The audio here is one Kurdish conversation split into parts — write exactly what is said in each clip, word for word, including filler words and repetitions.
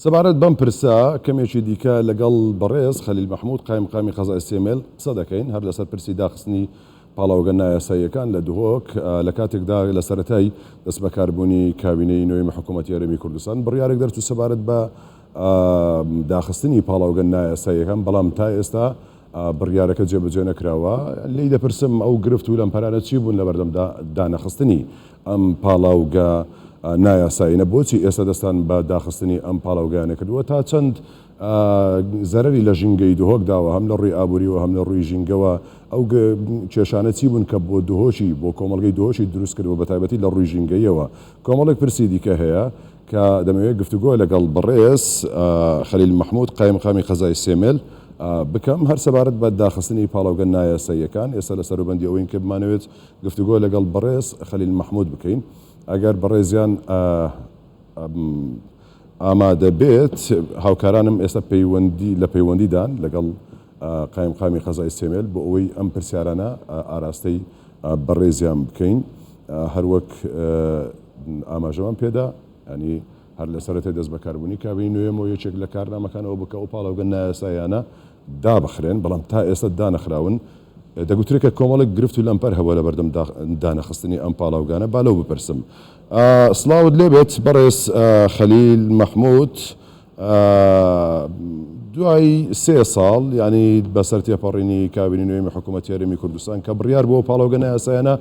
سەبارەت بەم پرسە کەمێکی دیکە لەگەڵ بەڕێز خەلیل مەحموود، قایمقامی قەزای سێمێل قسە دەکەین، هەر لەسەر پرسی داخستنی پاڵاوگە نایاساییەکان لە دهۆک، ئە، لە کاتێکدا لە سەرەتای دەست بەکاربوونی کابینەی نوێی حکوومەتی هەرێمی کوردستان بڕیارێک دەرچوو سەبارەت بە، ئە، داخستنی پاڵاوگە نایاساییەکان، بەڵام تا ئێستا، ئە، بڕیارەکە جێبەجێ نەکراوە. لێی دەپرسم، ئەو گرفت و لەمپەرانە چی بوون لە بەردەم دا-، دانەخستنی ئەم پاڵاوگە، ئە، نایاساییە؟ بۆچی ئێستا دەستان بە داخستنی ئەم پاڵاوگەیانە کردووە؟ تا چەند، ئە، زەرەری لە ژینگەی دهۆک داوە، هەم لە ڕووی ئابووری و هەم لە ڕووی ژینگەوە؟ ئەو گە-، کێشانە چی بوون کە بۆ دهۆکی، بۆ کۆمەڵگەی دهۆکی دروست کردووە، بە تایبەتی لە ڕووی ژینگەیەوە؟ کۆمەڵێک پرسی دیکە هەیە کە دەمەوێت گفتوگۆ لەگەڵ بەڕێز، ئە، خەلیل مەحموود، قایمقامی قەزای سێمێل، ئە، بکەم، هەر سەبارەت بە داخستنی پاڵاوگە نایاساییەکان. ئێستا لە سەروبەندی ئەوەین کە بمانەوێت گفتوگۆ لەگەڵ بەڕێز خەلیل مەحموود بکەین. ئەگەر بەڕێزیان، ئە، ئەم، ئامادە بێت، هاوکارانم ئێستا پەیوەندی، لە پەیوەندیدان لەگەڵ، ئە، قایمقامی قەزای سێمێل بۆ ئەوەی ئەم پرسیارانە، ئە، ئاراستەی، ئە، بەڕێزیان بکەین. ئە، هەر وەک، ئە، ئاماژەمان پێدا، ینی هەر لە سەرەتای دەست بەکاربوونی کابینەی نوێمەوە یەکێک لە کارنامەکانەوە بوو کە ئەو پاڵاوگە نایاساییانە دابخرێن، بەڵام تا ئێستا دانەخراون. دەگوترێت کە کۆمەڵێک گرفت و لەمپەر هەبووە لە بەردەم داخ-، دانەخستنی ئەم پاڵاوگانە. با لەو بپرسم. ئا، سڵاوت لێبێت بەڕێز، ئا، خەلیل مەحموود. ئا، دوای سێ ساڵ، یعنی بەسەر تێپەڕینی کابینەی نوێی حکوومەتی هەرێمی کوردستان کە بڕیار بووە پاڵاوگە نایاسایانە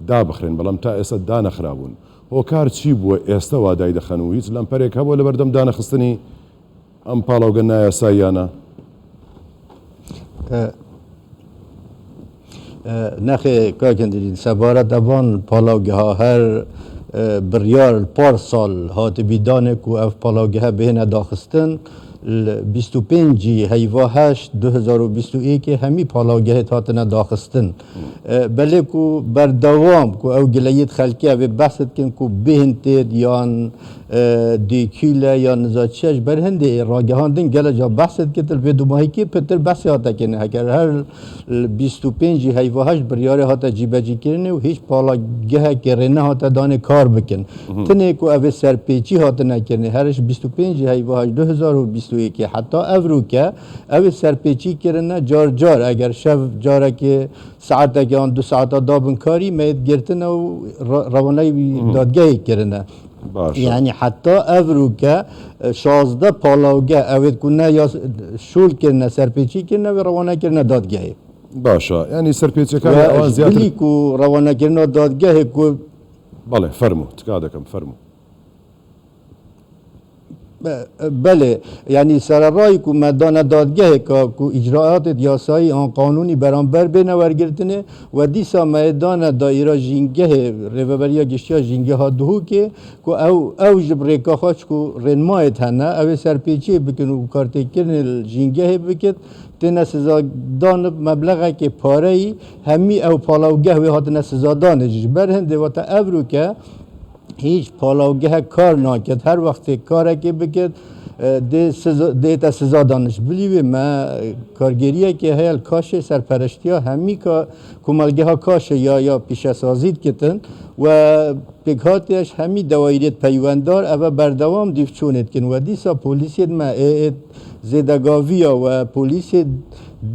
دابخرێن، بەڵام تا ئێستا دانەخرابوون. هۆکار چی بووە ئێستا وا دایدەخەن و هیچ لەمپەرێک هەبووە لە بەردەم دانەخستنی ئەم پاڵاوگە نایاساییانە؟ ئە، ئە، نەخێ، کاکن دەرین، سەبارەت ئەڤان پاڵاوگەها هەر، ئە، بڕیار پار ساڵ هاتبی دانێ کو ئەڤ پاڵاوگەهە بهێنە داخستن، ل-، بیست و پێنجی هەیڤا هەشت دو هەزار و بیست و یەکێ هەمی پاڵاوگەهێت هاتنە داخستن. ئە، بەلێ کو بەردەوام کو ئەو گلەییت خەلکی ئەڤێ بەست کن کو بهن تێد یان، ئە، دێکیلە یان نزا چیەش بەر هەندێ ڕاگەهاندن گەلە جا بەست کتل، vê dumahîkê pitir behsê hate kirin. Heger her li bîst û pêncî heyva heşt biryarê hate cîbecîkirinê û hîç palagehekê rê nehate danê kar bikin. Mhm. Tinê ku ev ê serpêçî hatine kirinê, her ji bîst û pêncî heyva heşt du hezar û bîst û yekê heta evroke ev ê serpêçî kirine. Car car eger şev carekê saetekê an du saeta dabin karî, me yê girtine û re-, rewaneyî Mhm. dadgehê kirine. Baş e. Yanî heta evroke, e, şazdeh palawge ew ê ku ne ya şûl kirine, serpêçî kirine, wê rewane kirine dadgehê. Baş e. Yanî serpêçiyekana We ewan ji ziyadtir bilî ku rewanekirina dadgehê ku Belê, fermo. Tika dekim, fermo. Be-, belê, yanî sererayî ku me dane dadgehê ka ku îcraatê yasayî an qanûnî beramber bêne wergirtinê, we dîsa me yê dane daîra jîngehê Rêveberiya Giştiya Jîngeha Duhokê, ku ew, ew ji bi rêka xwe çiku rênmayêt hene, ew ê serpêçiyê bikin û kartêkirinê li jîngehê bikit, têne sizadan bi meblexekê pareyî, hemî ew palawgeh wê hatine sizadanê jî. Ji ber hindê wata evroke hîç palawgehek kar naket. Her wextê karekê bikit, e, dê siza-, dê te sizadan. Ji bilî wê me, e, kargêriyekê heye li Kaşê serpereştiya hemî ka-, komelgeha Kaşê ya, ya pîşesazî dikitin we pêkhatiye ji hemî dewayirêt peywendar eve berdewam dîvçûnê dikin. We dîsa polîsêt me ê, ê zêdegaviya we polîsê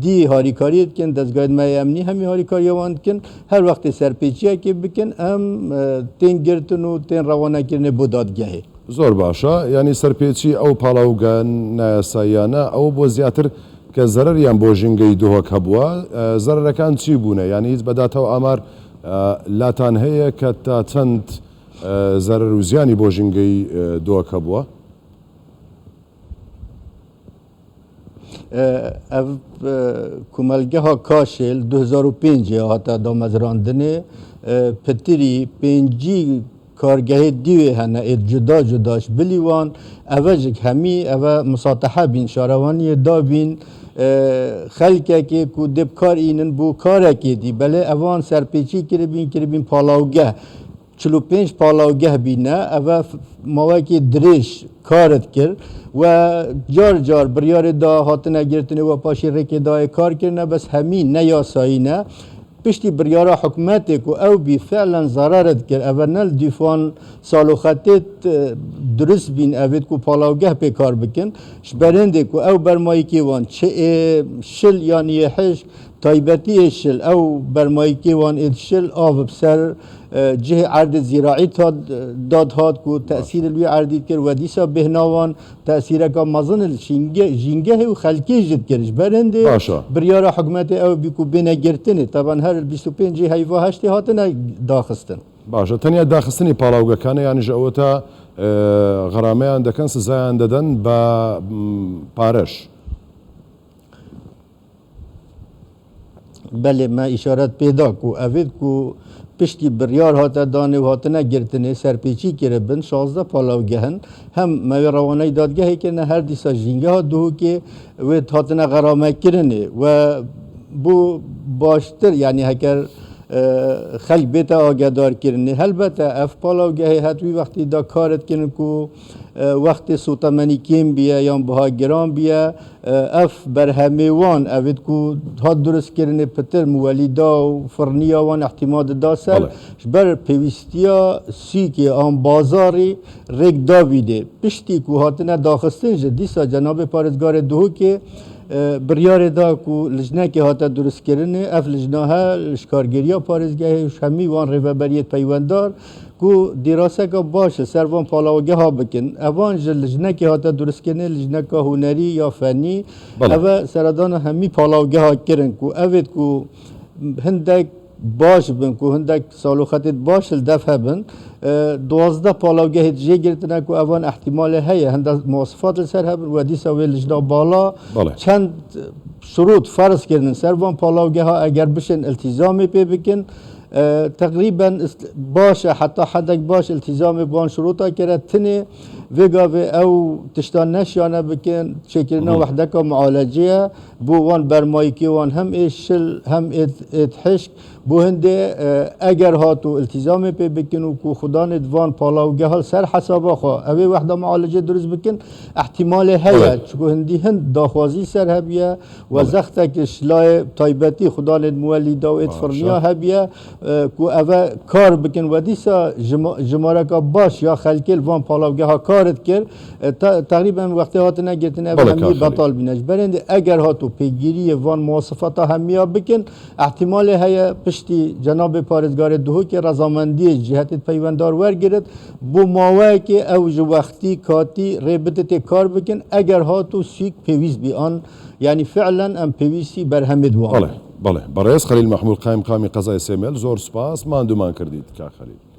dî harîkariyê dikin, dezgahê me yê emnî hemî harîkariya wan dikin. Her wextê serpêçiyekê bikin, em, e, tên girtin û tên rewanekirinê bo dadgehê. Zor baş e. Yanî serpêçî ew palawge nayasayiyane ew bo ziyatir ke zereriyan bo jîngeyî Duhok hebûa. E, zererekan çî bûne? Yanî hîç bedata û amar, e, latan heye ke ta çend, e, zerer û ziyanî bo jîngeyî, e, Duhok hebûa? E, ev, e, komelgeha Kaşê li du hezar û pêncê hate damezrandinê, e, pitirî pêncî kargehê dî wê hene, ê cuda cuda ji bilî wan, eve jî hemî, eve misatehe bîn, şarewaniyê da bîn, e, xelkekê ku dê bi kar înin bo karekê dî, belê evan serpêçî kiribîn, kiribîn palawgeh. Çil û pênc palawgeh bîne, eve f-, mawekî dirêj kar dikir. We car car biryarê da hatine girtinê, we paşê rêkê dayê kar kirine, bes hemî ne yasayî ne. Piştî biryara hikûmetê ku ew bî fi'len zerarê dikir, ev ne li dîfan saloxetê, e, durist bîn, evêt ku palawgeh pê kar bikin. Ji berendê ku ew bermayîkê wan çi ê şil yan yê hişk, taybetî ê şil, ew bermayîkê wan ê şil av bi ser, e, cihê erdê zîraî ta, da dihat ku tesîr li wî erdî dikir, we dîsa bêhna wan tesîreka mezin li şînge-, jîngehê û xelkê jî dikir. Ji berendê Baş e. biryara hikûmetê ew bî ku bêne girtinê. Teban her bîst û pêncê heyva heştê hatine daxistin. Baş e. Tenya daxistinê palawgekan e, yanî ji ew ta, e, xerameyan dekin, sizayan deden be, m, pareş. Belê, me îşaret pê da ku evêt ku piştî biryar hate danê û hatine girtinê, serpêçî kiribin, şazdeh palawgeh in. Hem me wê rewaneyî dadgehê kirine, her dîsa jîngeha Duhokê wê hatine xeramekirinê we bû baştir, yanî heker, e, xelk bête agedarkirinê. Helbete ev palawgehê het wî wextî da kar dikin ku, e, wextê sotemenî kêm biye yan biha giran biye, e, ev berhemê wan, evêt ku hat duristkirinê pitir miwelîda û firniya wan îhtîma dida ser, Belê. ji ber pêwîstiya sûkê an bazarî rêk da vî dê. Piştî ku hatine daxistin jî dîsa cenabê parêzgarê Duhokê, e, biryarê da ku lijnekê hate duristkirinê, ev lijna he ji kargêriya parêzgehê û ji hemî wan rêveberiyê peywendar ku dîraseka baş li ser van palawgeha bikin. Evan ji lijnekê hate duristkirinê, lijneka hunerî ya fenî. Belê. Eve seredana hemî palawgeha kirin ku evêt ku hindek baş bin, ku hindek saloxetêt baş li def hebin. E, duwazdeh palawgehêt jê girtine ku evan ihtimalê heye, hinde muwasifat li ser hebin, we dîsa wê lijna bala Belê. çend şurût ferz kirin ser van palawgeha eger bişên iltîzamê pê bikin, e, teqrîben ist-, baş e, heta hedek baş iltîzamê bi wan şurûta kire. Tinê vê gavê ew tişta neşiyane bikin, çêkirina Hı hı. wehdeka mualecê ye. Bo wan bermayîkê wan hem ê şil hem ê, ê hişk. Bo hindê, e, eger hat û iltîzamê pê bikin û ku xudanê di van palawgeha li ser hesaba xwe ew ê wehda mualecê dirust bikin, ihtimalê heye. Evet. Çunku hindî hin daxwazî ser hebiye. We Belê. zextek ji layê taybetî xudanê di muwelî da û êd Maşa. firniya hebiye, e, ku eve kar bikin. We dîsa jima-, jimareka baş ya xelkê li van palawgeha kar dikir. E, te-, teqrîben wextê hatine girtin ev Belê, hemî Kar Xelîl. betal bîne. Ji berên de eger hat û pêgiriyê van muwasifata hemiya bikin, ihtimalê heye piştî cenabê parêzgarê Duhokê rezamendiyê ji cihetê peywendar wergirit, bo maweyekê ew ji wextî katî rê biditê kar bikin, eger hat û sûk pêwîst bî an, yanî fi'len em pêwîstî berhemê di wan Belê, bû. belê. Berêz Xelîl Mehmûd, qayîmqamî qezayê Sêmêl, zor spas, man duman kirdît, Kar Xelîl.